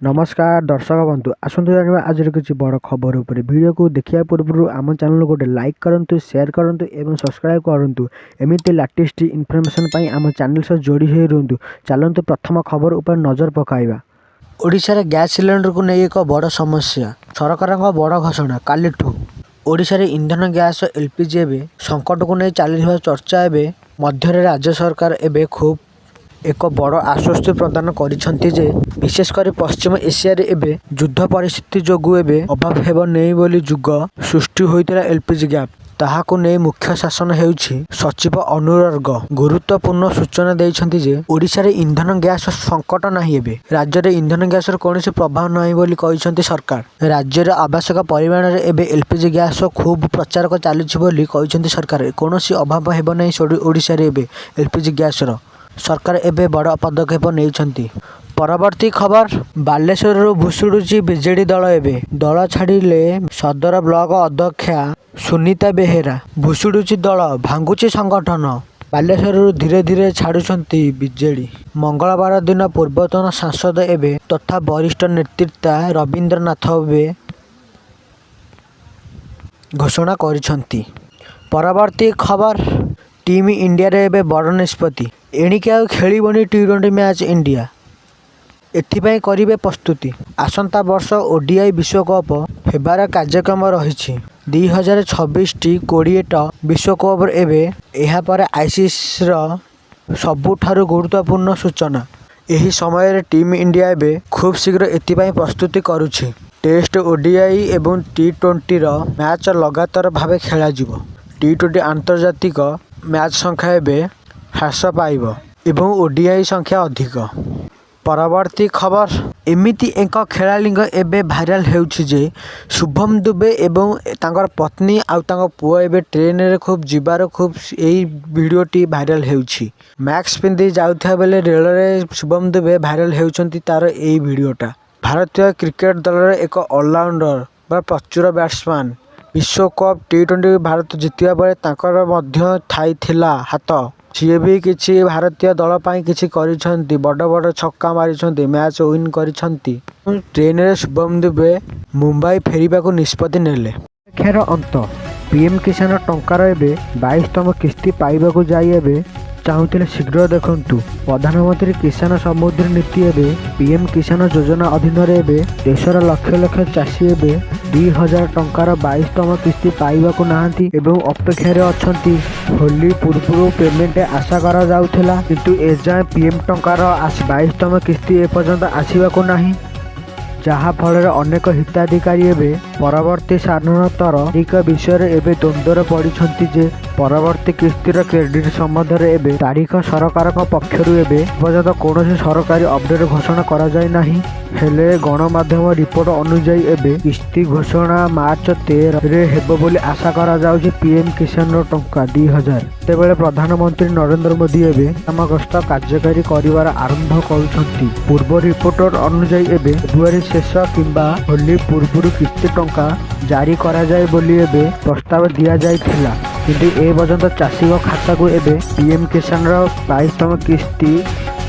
ନମସ୍କାର ଦର୍ଶକ ବନ୍ଧୁ, ଆସନ୍ତୁ ଜାଣିବା ଆଜିର କିଛି ବଡ଼ ଖବର ଉପରେ। ଭିଡ଼ିଓକୁ ଦେଖିବା ପୂର୍ବରୁ ଆମ ଚ୍ୟାନେଲକୁ ଗୋଟେ ଲାଇକ୍ କରନ୍ତୁ, ସେୟାର କରନ୍ତୁ ଏବଂ ସବସ୍କ୍ରାଇବ୍ କରନ୍ତୁ। ଏମିତି ଲାଟେଷ୍ଟ ଇନଫର୍ମେସନ୍ ପାଇଁ ଆମ ଚ୍ୟାନେଲ ସହ ଯୋଡ଼ି ହୋଇ ରୁହନ୍ତୁ। ଚାଲନ୍ତୁ, ପ୍ରଥମ ଖବର ଉପରେ ନଜର ପକାଇବା। ଓଡ଼ିଶାରେ ଗ୍ୟାସ୍ ସିଲିଣ୍ଡରକୁ ନେଇ ଏକ ବଡ଼ ସମସ୍ୟା, ସରକାରଙ୍କ ବଡ଼ ଘୋଷଣା। କାଲିଠୁ ଓଡ଼ିଶାରେ ଇନ୍ଧନ ଗ୍ୟାସ୍ ଏଲପିଜି ଏବେ ସଙ୍କଟକୁ ନେଇ ଚାଲିଥିବା ଚର୍ଚ୍ଚା ଏବେ ମଧ୍ୟରେ ରାଜ୍ୟ ସରକାର ଏବେ ଖୁବ୍ ଏକ ବଡ଼ ଆଶ୍ୱସ୍ତି ପ୍ରଦାନ କରିଛନ୍ତି ଯେ, ବିଶେଷ କରି ପଶ୍ଚିମ ଏସିଆରେ ଏବେ ଯୁଦ୍ଧ ପରିସ୍ଥିତି ଯୋଗୁଁ ଏବେ ଅଭାବ ହେବ ନେଇ ବୋଲି ଯୁଗ ସୃଷ୍ଟି ହୋଇଥିଲା ଏଲପିଜି ଗ୍ୟାପ୍। ତାହାକୁ ନେଇ ମୁଖ୍ୟ ଶାସନ ହେଉଛି ସଚିବ ଅନୁର ଗର୍ଗ ଗୁରୁତ୍ୱପୂର୍ଣ୍ଣ ସୂଚନା ଦେଇଛନ୍ତି ଯେ, ଓଡ଼ିଶାରେ ଇନ୍ଧନ ଗ୍ୟାସ ସଙ୍କଟ ନାହିଁ। ଏବେ ରାଜ୍ୟରେ ଇନ୍ଧନ ଗ୍ୟାସର କୌଣସି ପ୍ରଭାବ ନାହିଁ ବୋଲି କହିଛନ୍ତି ସରକାର। ରାଜ୍ୟରେ ଆବଶ୍ୟକ ପରିମାଣରେ ଏବେ ଏଲପିଜି ଗ୍ୟାସ ଖୁବ୍ ପ୍ରଚାର ଚାଲିଛି ବୋଲି କହିଛନ୍ତି ସରକାର। କୌଣସି ଅଭାବ ହେବ ନାହିଁ ଓଡ଼ିଶାରେ ଏବେ ଏଲପିଜି ଗ୍ୟାସର। ସରକାର ଏବେ ବଡ଼ ପଦକ୍ଷେପ ନେଇଛନ୍ତି। ପରବର୍ତ୍ତୀ ଖବର, ବାଲେଶ୍ୱରରୁ ଭୁଶୁଡୁଛି ବିଜେଡି ଦଳ। ଏବେ ଦଳ ଛାଡ଼ିଲେ ସଦର ବ୍ଲକ ଅଧ୍ୟକ୍ଷା ସୁନୀତା ବେହେରା। ଭୁଶୁଡୁଛି ଦଳ, ଭାଙ୍ଗୁଛି ସଂଗଠନ। ବାଲେଶ୍ୱରରୁ ଧୀରେ ଧୀରେ ଛାଡୁଛନ୍ତି ବିଜେଡି। ମଙ୍ଗଳବାର ଦିନ ପୂର୍ବତନ ସାଂସଦ ଏବେ ତଥା ବରିଷ୍ଠ ନେତୃତ୍ୱ ରବୀନ୍ଦ୍ର ନାଥ ଏବେ ଘୋଷଣା କରିଛନ୍ତି। ପରବର୍ତ୍ତୀ ଖବର, ଟିମ୍ ଇଣ୍ଡିଆର ଏବେ ବଡ଼ ନିଷ୍ପତ୍ତି। ଏଣିକି ଆଉ ଖେଳିବନି ଟି-20 ମ୍ୟାଚ୍ ଇଣ୍ଡିଆ, ଏଥିପାଇଁ କରିବେ ପ୍ରସ୍ତୁତି। ଆସନ୍ତା ବର୍ଷ ଓଡିଆଇ ବିଶ୍ୱକପ ହେବାର କାର୍ଯ୍ୟକ୍ରମ ରହିଛି। 2026 ଟି-20 ବିଶ୍ୱକପରେ ଏବେ ଏହାପରେ ଆଇସିସିର ସବୁଠାରୁ ଗୁରୁତ୍ୱପୂର୍ଣ୍ଣ ସୂଚନା। ଏହି ସମୟରେ ଟିମ୍ ଇଣ୍ଡିଆ ଏବେ ଖୁବଶୀଘ୍ର ଏଥିପାଇଁ ପ୍ରସ୍ତୁତି କରୁଛି। ଟେଷ୍ଟ, ଓଡିଆଇ ଏବଂ ଟି-20ର ମ୍ୟାଚ୍ ଲଗାତାର ଭାବେ ଖେଳାଯିବ। ଟି-20 ଆନ୍ତର୍ଜାତିକ ମ୍ୟାଚ୍ ସଂଖ୍ୟା ଏବେ ହ୍ରାସ ପାଇବ ଏବଂ ଓଡିଆଇ ସଂଖ୍ୟା ଅଧିକ। ପରବର୍ତ୍ତୀ ଖବର, ଏମିତି ଏକ ଖେଳାଳିଙ୍କ ଏବେ ଭାଇରାଲ ହେଉଛି ଯେ, ଶୁଭମ ଦୁବେ ଏବଂ ତାଙ୍କର ପତ୍ନୀ ଆଉ ତାଙ୍କ ପୁଅ ଏବେ ଟ୍ରେନରେ ଖୁବ୍ ଯିବାର ଖୁବ୍ ଏହି ଭିଡ଼ିଓଟି ଭାଇରାଲ ହେଉଛି। ମାସ୍କ ପିନ୍ଧି ଯାଉଥିବା ବେଳେ ରେଳରେ ଶୁଭମ ଦୁବେ ଭାଇରାଲ ହେଉଛନ୍ତି ତାର ଏଇ ଭିଡ଼ିଓଟା। ଭାରତୀୟ କ୍ରିକେଟ ଦଳର ଏକ ଅଲରାଉଣ୍ଡର ବା ପ୍ରଚୁର ବ୍ୟାଟ୍ସମ୍ୟାନ୍। ବିଶ୍ୱକପ୍ ଟି-20 ଭାରତ ଜିତିବା ପରେ ତାଙ୍କର ମଧ୍ୟ ଥାଇଥିଲା ହାତ। ସିଏ ବି କିଛି ଭାରତୀୟ ଦଳ ପାଇଁ କିଛି କରିଛନ୍ତି, ବଡ଼ ବଡ଼ ଛକା ମାରିଛନ୍ତି, ମ୍ୟାଚ୍ ୱିନ୍ କରିଛନ୍ତି। ଟ୍ରେନରେ ଶୁଭମ ଦୁବେ ମୁମ୍ବାଇ ଫେରିବାକୁ ନିଷ୍ପତ୍ତି ନେଲେ। ଅପେକ୍ଷାର ଅନ୍ତ। ପିଏମ୍ କିଷାନ ଟଙ୍କାର ଏବେ 22ତମ କିସ୍ତି ପାଇବାକୁ ଯାଇ ଏବେ ଚାହୁଁଥିଲେ ଶୀଘ୍ର ଦେଖନ୍ତୁ। ପ୍ରଧାନମନ୍ତ୍ରୀ କିଷାନ ସମୃଦ୍ଧି ନୀତି ଏବେ ପିଏମ୍ କିଷାନ ଯୋଜନା ଅଧୀନରେ ଏବେ ଦେଶର ଲକ୍ଷ ଲକ୍ଷ ଚାଷୀ ଏବେ 2000 ଟଙ୍କାର 22ତମ କିସ୍ତି ପାଇବାକୁ ନାହାନ୍ତି ଏବଂ ଅପେକ୍ଷାରେ ଅଛନ୍ତି। ହୋଲି ପୂର୍ବରୁ ପେମେଣ୍ଟ ଆଶା କରାଯାଉଥିଲା, କିନ୍ତୁ ଏଯାଏଁ ପିଏମ୍ ଟଙ୍କାର 22ତମ କିସ୍ତି ଏପର୍ଯ୍ୟନ୍ତ ଆସିବାକୁ ନାହିଁ। ଯାହା ଫଳରେ ଅନେକ ହିତାଧିକାରୀ ଏବେ ପରବର୍ତ୍ତୀ ସ୍ଥାନାନ୍ତର ତାରିଖ ବିଷୟରେ ଏବେ ଦ୍ୱନ୍ଦ୍ୱରେ ପଡ଼ିଛନ୍ତି ଯେ, ପରବର୍ତ୍ତୀ କିସ୍ତିର କ୍ରେଡିଟ୍ ସମ୍ବନ୍ଧରେ ଏବେ ତାରିଖ ସରକାରଙ୍କ ପକ୍ଷରୁ ଏବେ ପର୍ଯ୍ୟନ୍ତ କୌଣସି ସରକାରୀ ଅପଡେଟ୍ ଘୋଷଣା କରାଯାଇ ନାହିଁ। ହେଲେ ଗଣମାଧ୍ୟମ ରିପୋର୍ଟ ଅନୁଯାୟୀ ଏବେ କିସ୍ତି ଘୋଷଣା ମାର୍ଚ୍ଚ 13ରେ ହେବ ବୋଲି ଆଶା କରାଯାଉଛି। ପିଏମ୍ କିଷାନର ଟଙ୍କା 2000 ସେତେବେଳେ ପ୍ରଧାନମନ୍ତ୍ରୀ ନରେନ୍ଦ୍ର ମୋଦି ଏବେ ଗ୍ରାମ ଗସ୍ତ କାର୍ଯ୍ୟକାରୀ କରିବାର ଆରମ୍ଭ କରୁଛନ୍ତି। ପୂର୍ବ ରିପୋର୍ଟ ଅନୁଯାୟୀ ଏବେ ଫେବୃଆରୀ ଶେଷ କିମ୍ବା ହୋଲି ପୂର୍ବରୁ କିସ୍ତି ଟଙ୍କା ଜାରି କରାଯାଏ ବୋଲି ଏବେ ପ୍ରସ୍ତାବ ଦିଆଯାଇଥିଲା। କିନ୍ତୁ ଏ ପର୍ଯ୍ୟନ୍ତ ଚାଷୀଙ୍କ ଖାତାକୁ ଏବେ ପିଏମ୍ କିଷାନର 22ତମ କିସ୍ତି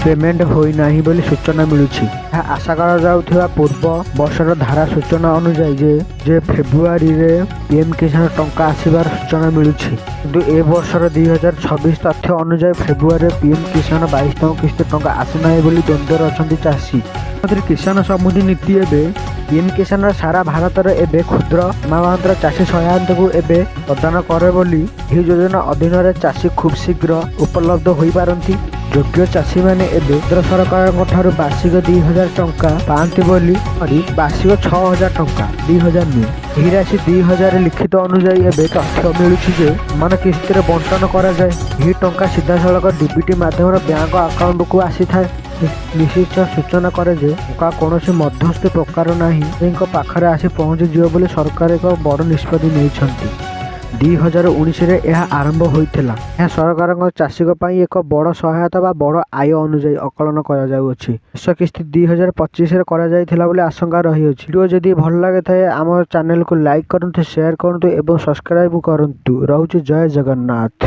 ପେମେଣ୍ଟ ହୋଇନାହିଁ ବୋଲି ସୂଚନା ମିଳୁଛି। ଏହା ଆଶା କରାଯାଉଥିବା ପୂର୍ବ ବର୍ଷର ଧାରା ସୂଚନା ଅନୁଯାୟୀ ଯେ ଫେବୃଆରୀରେ ପିଏମ୍ କିଷାନ ଟଙ୍କା ଆସିବାର ସୂଚନା ମିଳୁଛି। କିନ୍ତୁ ଏ ବର୍ଷର 2026 ତଥ୍ୟ ଅନୁଯାୟୀ ଫେବୃଆରୀରେ ପିଏମ୍ କିଷାନ 22ତମ କିସ୍ତି ଟଙ୍କା ଆସିନାହିଁ ବୋଲି ଦ୍ୱନ୍ଦ୍ୱରେ ଅଛନ୍ତି ଚାଷୀ। ପ୍ରଧାନମନ୍ତ୍ରୀ କିଷାନ ସମୃଦ୍ଧି ନୀତି ଏବେ ପିଏମ୍ କିଷାନର ସାରା ଭାରତରେ ଏବେ କ୍ଷୁଦ୍ର ସୀମାନ୍ତ ଚାଷୀ ସହାୟତାକୁ ଏବେ ପ୍ରଦାନ କରେ ବୋଲି ଏହି ଯୋଜନା ଅଧୀନରେ ଚାଷୀ ଖୁବ୍ ଶୀଘ୍ର ଉପଲବ୍ଧ ହୋଇପାରନ୍ତି। ଯୋଗ୍ୟ ଚାଷୀମାନେ ଏବେ କେନ୍ଦ୍ର ସରକାରଙ୍କ ଠାରୁ ବାର୍ଷିକ 2000 ଟଙ୍କା ପାଆନ୍ତି ବୋଲି, ସରି, ବାର୍ଷିକ 6000 ଟଙ୍କା, 2000 ନୁହେଁ। ଏହି ରାଶି 2000 ଲିଖିତ ଅନୁଯାୟୀ ଏବେ ତଥ୍ୟ ମିଳୁଛି ଯେ, ସମାନ କିସ୍ତିରେ ବଣ୍ଟନ କରାଯାଏ। ଏହି ଟଙ୍କା ସିଧାସଳଖ ଡିବିଟି ମାଧ୍ୟମରେ ବ୍ୟାଙ୍କ ଆକାଉଣ୍ଟକୁ ଆସିଥାଏ। ନିଶ୍ଚିତ ସୂଚନା କରେ ଯେ, ଟଙ୍କା କୌଣସି ମଧ୍ୟସ୍ଥି ପ୍ରକାର ନାହିଁ ପାଖରେ ଆସି ପହଞ୍ଚିଯିବ ବୋଲି ସରକାର ଏକ ବଡ଼ ନିଷ୍ପତ୍ତି ନେଇଛନ୍ତି। 2019ରେ ଏହା ଆରମ୍ଭ ହୋଇଥିଲା। ଏହା ସରକାରଙ୍କ ଚାଷୀଙ୍କ ପାଇଁ ଏକ ବଡ଼ ସହାୟତା ବା ବଡ଼ ଆୟ ଅନୁଯାୟୀ ଆକଳନ କରାଯାଉଅଛି। ଶେଷ କିସ୍ତି 2025ରେ କରାଯାଇଥିଲା ବୋଲି ଆଶଙ୍କା ରହିଅଛି। ଭିଡ଼ିଓ ଯଦି ଭଲ ଲାଗିଥାଏ, ଆମ ଚ୍ୟାନେଲକୁ ଲାଇକ୍ କରନ୍ତୁ, ସେୟାର କରନ୍ତୁ ଏବଂ ସବସ୍କ୍ରାଇବ୍ କରନ୍ତୁ। ରହୁଛି, ଜୟ ଜଗନ୍ନାଥ।